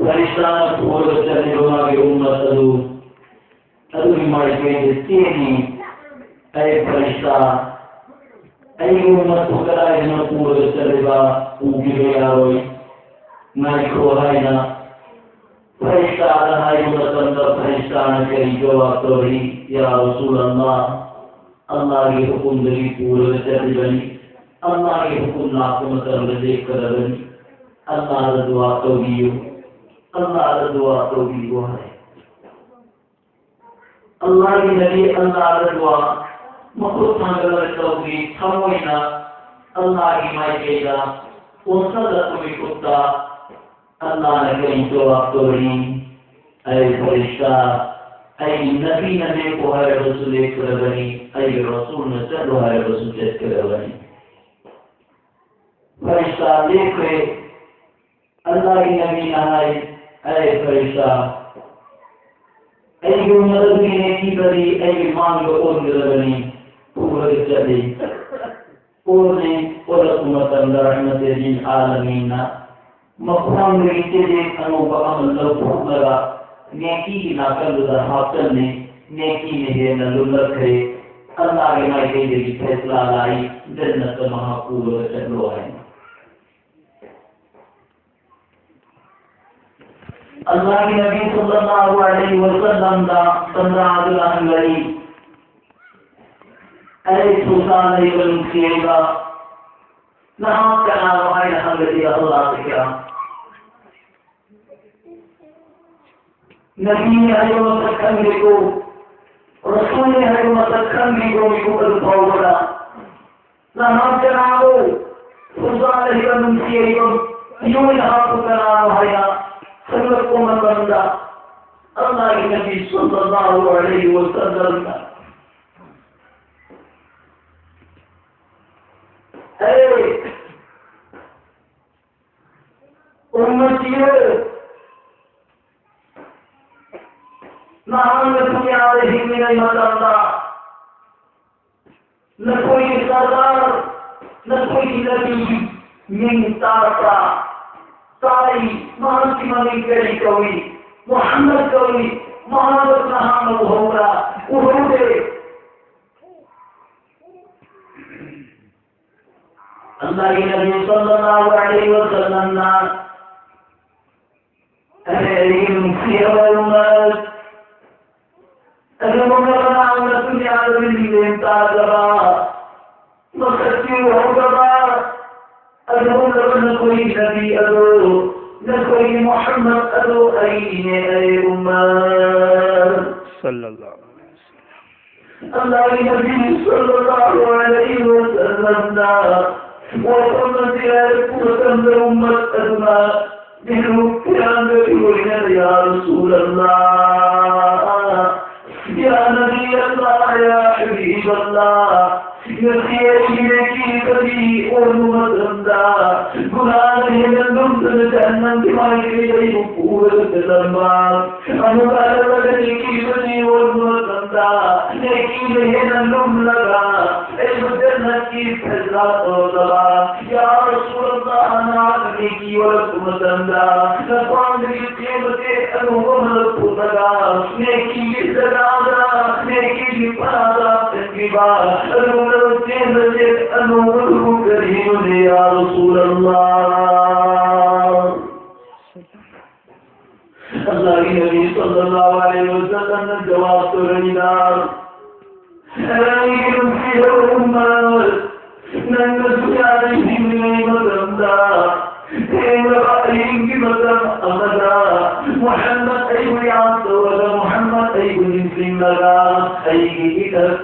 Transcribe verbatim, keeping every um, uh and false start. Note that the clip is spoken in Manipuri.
ꯐꯔꯤꯁꯇꯥꯅ ꯄꯨꯔꯒ ꯆꯠꯂꯤꯕ ꯃꯥꯒꯤ ꯎꯝꯃꯠ ꯑꯗꯨ ꯑꯗꯨꯒꯤ ꯃꯥꯏꯀꯩꯗ ꯆꯦꯟꯅꯤ꯫ ꯑꯩ ꯐꯔꯤꯁꯇꯥ, ꯑꯩꯒꯤ ꯎꯝꯃꯠꯄꯨ ꯀꯗꯥꯏꯗꯅꯣ ꯄꯨꯔꯒ ꯆꯠꯂꯤꯕ? ꯄꯨꯈꯤꯕ ꯌꯥꯔꯣꯏ꯫ ꯉꯥꯏꯈꯣ ꯍꯥꯏꯅ ꯐꯔꯤꯁꯇꯥꯗ ꯍꯥꯏꯕ ꯃꯇꯝꯗ ꯐꯔꯤꯁꯇꯥꯅ ꯀꯔꯤ ꯖꯋꯥꯕ ꯇꯧꯔꯤ? ꯌꯥ ꯔꯁꯨꯂꯜꯂꯥꯍ, ꯑꯜꯂꯥꯍꯒꯤ ꯍꯨꯀꯨꯝꯗꯒꯤ ꯄꯨꯔꯒ ꯆꯠꯂꯤꯕꯅꯤ꯫ ꯑꯜꯂꯥꯍꯒꯤ ꯍꯨꯀꯨꯝ ꯂꯥꯛꯄ ꯃꯇꯝꯗ ꯂꯦꯞꯀꯗꯕꯅꯤ꯫ ꯑꯜꯂꯥꯍꯗ ꯗꯨꯋꯥ ꯇꯧꯕꯤꯌꯨ꯫ ꯑꯜꯂꯥꯍꯗ ꯗꯨꯋꯥ ꯇꯧꯕꯤꯌꯨ ꯍꯥꯏ꯫ ꯑꯜꯂꯥꯍꯒꯤ ꯅꯕꯤ ꯑꯜꯂꯥꯍꯗ ꯗꯨꯋꯥ ꯃꯈꯨꯠ ꯊꯥꯡꯒꯠꯂꯒ ꯇꯧꯕꯤ꯫ ꯊꯃꯣꯏꯅ ꯑꯜꯂꯥꯍꯒꯤ ꯃꯥꯏꯀꯩꯗ ꯑꯣꯟꯁꯤꯜꯂꯛꯄ ꯃꯤꯀꯨꯞꯇ ꯑꯜꯂꯥꯍꯅ ꯀꯔꯤ ꯖꯋꯥꯕ ꯇꯧꯔꯤ? ꯑꯩ ꯐꯔꯤꯁꯇꯥ, ꯑꯩꯒꯤ ꯅꯕꯤꯅ ꯂꯦꯞꯄꯨ ꯍꯥꯏꯔꯕꯁꯨ ꯂꯦꯞꯀꯗꯕꯅꯤ, ꯑꯩꯒꯤ ꯔꯁꯨꯜꯅ ꯆꯠꯂꯨ ꯍꯥꯏꯔꯕꯁꯨ ꯆꯠꯀꯗꯕꯅꯤ꯫ ꯐꯔꯤꯁꯇꯥ ꯂꯦꯞꯈ꯭ꯔꯦ꯫ ꯑꯜꯂꯥꯍꯒꯤ ꯅꯕꯤꯅ ꯍꯥꯏ, ꯑꯩ ꯐꯔꯤꯁꯇꯥ, ꯑꯩꯒꯤ ꯎꯝꯃꯠ ꯑꯗꯨꯒꯤ ꯅꯦꯀꯤꯗꯤ ꯑꯩꯒꯤ ꯃꯥꯡꯗ ꯑꯣꯟꯒꯗꯕꯅꯤ꯫ ꯄꯨꯔꯒ ꯆꯠꯂꯤ꯫ ꯑꯣꯜꯂꯤ, ꯑꯣꯜꯂꯛꯄ ꯃꯇꯝꯗ ꯔꯍꯃꯇꯦ ꯂꯤꯜ ꯑꯥꯂꯃꯤꯟꯅ ꯃꯈ꯭ꯋꯥꯡꯗꯒꯤ ꯆꯦꯂꯦꯡ ꯑꯅꯧꯕ ꯑꯃ ꯂꯧꯊꯣꯛꯂꯒ ꯅꯦꯀꯤꯒꯤ ꯅꯥꯀꯟꯗꯨꯗ ꯍꯥꯞꯆꯜꯂꯤ꯫ ꯅꯦꯀꯤꯅ ꯍꯦꯟꯅ ꯂꯨꯝꯂꯛꯈ꯭ꯔꯦ꯫ ꯑꯜꯂꯥꯍꯒꯤ ꯃꯥꯏꯀꯩꯗꯒꯤ ꯐꯩꯁꯂꯥ ꯂꯥꯛꯏ, ꯖꯟꯅꯠꯇ ꯃꯍꯥꯛ ꯄꯨꯔꯒ ꯆꯠꯂꯣ ꯍꯥꯏꯅ꯫ ꯑꯜꯂꯥꯍꯒꯤ ꯅꯕꯤ ꯁꯜꯂꯜꯂꯥꯍꯨ ꯑꯂꯩꯍꯤ ꯋꯁꯜꯂꯝꯗ ꯇꯟꯖꯥ ꯑꯗꯨꯅ ꯍꯪꯂꯛꯏ, ꯑꯩ ꯐꯨꯁꯥ ꯂꯩꯕ ꯅꯨꯡꯁꯤꯔꯕ ꯅꯍꯥꯛ ꯀꯅꯥꯅꯣ ꯍꯥꯏꯅ ꯍꯪꯂꯛꯏ ꯑꯜꯂꯥꯍ ꯇꯥꯂꯥ꯫ ꯅꯕꯤꯅꯤ ꯍꯥꯏꯕ ꯃꯁꯛ ꯈꯪꯗꯦꯀꯣ, ꯔꯁꯨꯜꯅꯤ ꯍꯥꯏꯕ ꯃꯁꯛ ꯈꯪꯗ꯭ꯔꯤꯕ ꯃꯤꯀꯨꯞ ꯑꯗꯨ ꯐꯥꯎꯕꯗ ꯅꯍꯥꯛ ꯀꯅꯥꯅꯣ? ꯐꯨꯁꯥ ꯂꯩꯕ ꯅꯨꯡꯁꯤꯔꯕ ꯃꯤꯑꯣꯏ ꯅꯍꯥꯛꯄꯨ ꯀꯅꯥꯅꯣ ꯍꯥꯏꯅ ꯍꯪꯂꯛꯄ ꯃꯇꯝꯗ ꯑꯜꯂꯥꯍꯒꯤ ꯅꯕꯤ ꯁꯜꯂꯜꯂꯥꯍꯨ ꯑꯂꯩꯍꯤ ꯋꯁꯜꯂꯝꯅ, ꯍꯦ ꯎꯝꯃꯠꯁꯤꯡ, ꯅꯍꯥꯛꯅ ꯗꯨꯅꯤꯌꯥꯗ ꯍꯤꯡꯂꯤꯉꯩ ꯃꯇꯝꯗ ꯅꯈꯣꯏꯒꯤ ꯁꯔꯗꯥꯔ, ꯅꯈꯣꯏꯒꯤ ꯅꯕꯤꯒꯤ ꯃꯤꯡ ꯇꯥꯕ꯭ꯔꯥ? ꯇꯥꯔꯤ, ꯃꯍꯥꯛꯀꯤ ꯃꯃꯤꯡ ꯀꯔꯤ ꯀꯧꯏ? ꯃꯨꯍꯝꯃꯗ ꯀꯧꯏ꯫ ꯃꯍꯥꯛ ꯑꯗꯨꯅ ꯍꯥꯟꯅ ꯎꯍꯧꯕ꯭ꯔꯥ? ꯎꯍꯧꯗꯦ꯫ ꯑꯜꯂꯥꯍꯒꯤ ꯅꯕꯤ ꯁꯜꯂꯜꯂꯥꯍꯨ ꯑꯂꯩꯍꯤ ꯋꯁꯜꯂꯝꯅ, ꯑꯦ ꯑꯩꯒꯤ ꯅꯨꯡꯁꯤꯔꯕ ꯎꯝꯃꯠ, ꯑꯗꯨꯒꯨꯝꯂꯕ ꯅꯍꯥꯛꯅ ꯗꯨꯅꯤꯌꯥꯗ ꯃꯤꯠꯌꯦꯡ ꯇꯥꯗꯕ, ꯃꯁꯛ ꯎꯍꯧꯗꯕ, ꯑꯗꯨꯒꯨꯝꯂꯕ ꯅꯈꯣꯏꯒꯤ ꯅꯕꯤ ꯑꯗꯨ, ꯅꯈꯣꯏꯒꯤ ꯃꯨꯍꯝꯃꯗ ꯑꯗꯨ ꯑꯩꯅꯦ, ꯑꯩ ꯎꯝꯃꯠ꯫ ꯁꯜꯂꯜꯂꯥꯍꯨ ꯑꯂꯩꯍꯤ ꯋꯁꯜꯂꯝ꯫ ꯑꯜꯂꯥꯍꯒꯤ ꯅꯕꯤ ꯁꯜꯂꯜꯂꯥꯍꯨ ꯑꯂꯩꯍꯤ ꯋꯁꯜꯂꯝꯅ ꯋꯥꯐꯝ ꯑꯁꯤ ꯍꯥꯏꯔꯛꯄ ꯃꯇꯝꯗ ꯎꯝꯃꯠ ꯑꯗꯨꯅ ꯃꯤꯠꯂꯨ ꯐꯤꯔꯥꯟꯒ ꯏꯔꯣꯏꯅꯅ, "ꯌꯥ ꯔꯁꯨꯂꯜꯂꯥꯍ, ꯌꯥ ꯅꯕꯤ ꯑꯜꯂꯥꯍ, ꯌꯥ ꯍꯕꯤꯕ ꯑꯜꯂꯥꯍ, ꯉꯁꯤ ꯑꯩꯒꯤ ꯅꯦꯀꯤ ꯈꯖꯤꯛ ꯑꯣꯟꯕ ꯃꯇꯝꯗ, ꯒꯨꯅꯥꯅ ꯍꯦꯟꯅ ꯂꯨꯝꯗꯅ ꯖꯍꯟꯅꯝꯒꯤ ꯃꯥꯏꯀꯩꯗ ꯑꯩꯕꯨ ꯄꯨꯔꯒ ꯆꯠꯂꯝꯕ, ꯑꯃꯨꯛ ꯍꯜꯂꯛꯂꯒ ꯅꯦꯀꯤ ꯈꯖꯤꯛ ꯑꯣꯟꯕ ꯃꯇꯝꯗ, ꯅꯦꯀꯤꯅ ꯍꯦꯟꯅ ꯂꯨꯝꯂꯒ ꯑꯩꯕꯨ ꯖꯟꯅꯠꯀꯤ ꯐꯩꯁꯂꯥ ꯇꯧꯔꯛꯂꯕ, ꯌꯥ ꯔꯁꯨꯂꯜꯂꯥꯍ, ꯅꯍꯥꯛꯅ ꯅꯦꯀꯤ ꯑꯣꯜꯂꯛꯄ ꯃꯇꯝꯗ ꯅꯈ꯭ꯋꯥꯡꯗꯒꯤ ꯆꯦꯟꯕꯁꯦ ꯑꯅꯧꯕ ꯑꯃ ꯂꯧꯊꯣꯛꯂꯒ ꯅꯦꯀꯤꯒꯤ ꯖꯒꯥꯗ ꯅꯦꯀꯤꯒꯤ ꯄꯅꯥꯗ ꯍꯥꯞꯆꯤꯟꯕꯤꯕ ꯑꯗꯨꯒꯨꯝꯂꯕ ꯆꯦꯟꯕꯁꯦ ꯑꯅꯧꯕꯗꯨꯕꯨ ꯀꯔꯤꯅꯣꯅꯦ, ꯌꯥ ꯔꯁꯨꯂꯜꯂꯥꯍ?" ꯑꯜꯂꯥꯍꯒꯤ ꯅꯕꯤ ꯁꯜꯂꯜꯂꯥꯍꯨ ꯑꯂꯩꯍꯤ ꯋꯁꯜꯂꯝꯅ ꯖꯋꯥꯕ ꯇꯧꯔꯛꯏꯗ, "ꯑꯩꯒꯤ ꯅꯨꯡꯁꯤꯔꯕ ꯎꯝꯃꯠ, ꯅꯪꯅ ꯗꯨꯅꯤꯌꯥꯗ ꯍꯤꯡꯂꯤꯉꯩ ꯃꯇꯝꯗ, ꯊꯦꯡꯂꯕ ꯑꯍꯤꯡꯒꯤ ꯃꯇꯝ ꯑꯃꯗ, ꯃꯨꯍꯝꯃꯗ ꯑꯩꯕꯨ ꯌꯥꯗ ꯇꯧꯔꯒ, ꯃꯨꯍꯝꯃꯗ ꯑꯩꯕꯨ ꯅꯤꯡꯁꯤꯡꯂꯒ, ꯑꯩꯒꯤ ꯏꯊꯛ